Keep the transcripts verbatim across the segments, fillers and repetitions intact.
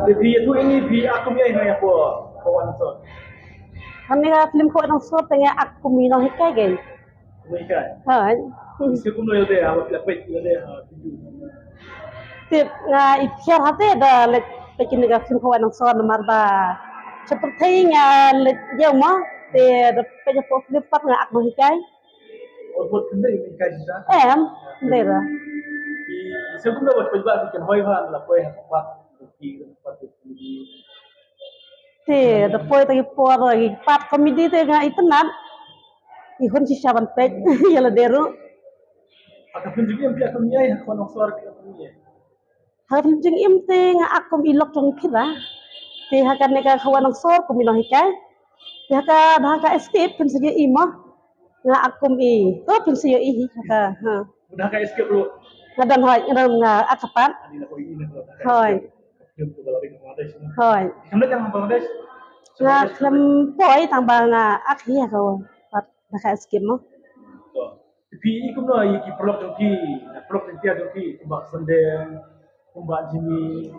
Phi ïathuh ïa ngi phi act kum ïa i ha ïa ko, ko Wah Nongsoh. Hangne ka film ko Wah Nongsoh te nga act kum i nonghikai kein. Nonghikai. Hooid. Phi sngewbha kumno ïa lade ha, phi la peit ïa lade ha video? Tip nga i pher hate da leit peit kine ka film ko Wah Nongsoh namar ba sha pyrthei nga leit ïew mo te da peit ïa ko film pat nga act nonghikai. Ot bot khyndai nonghikai shisha? Em, khyndai da. Phi sngewbha kumno bad peit ba phi kan hoi ha la poi ha ka pat. Te da poi ta ki por ki pat comedy te nga itynnad. I hun shisha ban peit ïa lade ruh. Ha ka film jingim phi act kum ïa i, ha ka Wah Nongsoh phi act kum ïa i? Ha ka film jingim te nga act kum i lok jong i Phira. Te ha kane ka Wah Nongsoh kum i nonghikai. Te ha ka, ha ka Escape phin sa ïohi mo. Nga act kum i. To phin sa ïohi hi ha ka, ha. Nga don, hooid, nga don, nga act pat. Hooid. Hooid. Nga khlem poi tang ba nga act hi ha ka, pat ha ka Escape mo. Phi i kumno ïa ki paralok jong phi, paralok jong phi, kumba Sandeng, kumba Jimmy.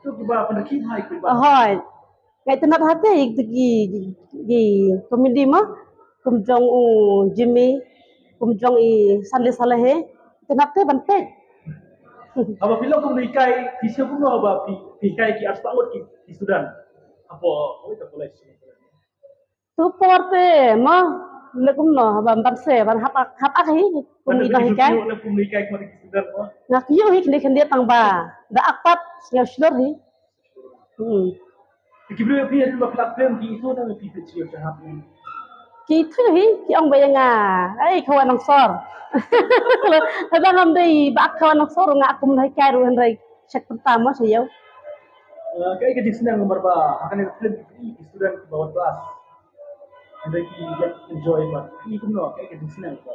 To kiba pynrkhie bha ïa ki ba. Hooid. Nga itynnad hate ïa ki, ki comedy mo, kum jong u Jimmy, kum jong i Sanli Salehe, itynnad te ban peit. Haba phi long kum nonghikai, phi sngewbha kumno haba phi, phi hikai ki arspah ngut ki, ki student hapoh, hapoh college? To por te mo, leh kumno haba ban se ban hap act, hap act hi kum i nonghikai. Nga kyiuh hi khyndiat khyndiat tang ba da act pat sngewshlur hi. Hmm. Ki briew phi ha ba phi la film ki ithuh ne phi peit sha hap ne? Ki ithuh hi, ki ong ba ïa nga, "Ei, ka Wah Nongsoh." Haba ngam dei ba ka Wah Nongsoh ruh nga kum nonghikai ruh hynrei sha pyrta mo sha ïew. Eh, kaei ka jingsneng namar ba ha kane ka film ki student kiba wan class. Hynrei ki enjoy bha. Ki kumno, kaei ka jingsneng ba?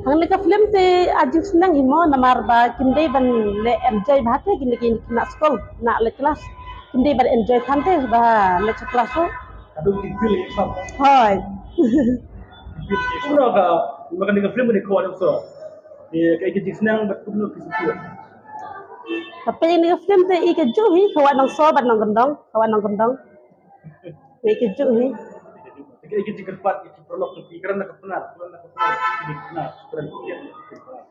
Hangne ka film te a jingsneng hi mo namar ba kim dei ban leh enjoy bha te kine ki khynnah skul, khynnah leit klas. Kim dei ban enjoy than te ba leit sha klas ruh. Ka dei ki feel exam. Hooid. Kumno ka, kumno kane ka film ne, ka Wah Nongsoh? Kaei ka jingsneng bad kumno ki sngewthuh? Ka peit kane ka film te i kajuh hi, ka Wah Nongsoh bad Nongkyndong, ka Wah Nongkyndong. Kaei kajuh hi. Kaei ka jingkyrpad ïa ki paralok jong phi, kren na ka Pnar, kren na ka Pnar, kren na ka Pnar, kren na ka Pnar.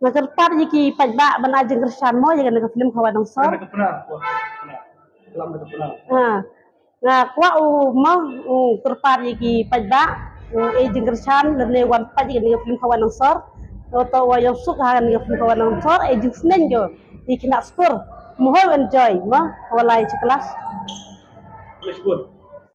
Nga kyrpad ïa ki paidbah ban ai jingkyrshan mo ïa kane ka film ka Wah Nongsoh. Kren na ka Pnar, Pnar. Klam na ka Pnar. Ha. Nga kwah u mo, u kyrpad ïa ki paidbah, u ai jingkyrshan lane wan peit ïa kane ka film ka Wah Nongsoh. To to wa ïohsuk ha kane ka film ka Wah Nongsoh, ai jingsneng jong i khynnah skul. Mo hooid enjoy mo, wa lai sha klas. Yes, good.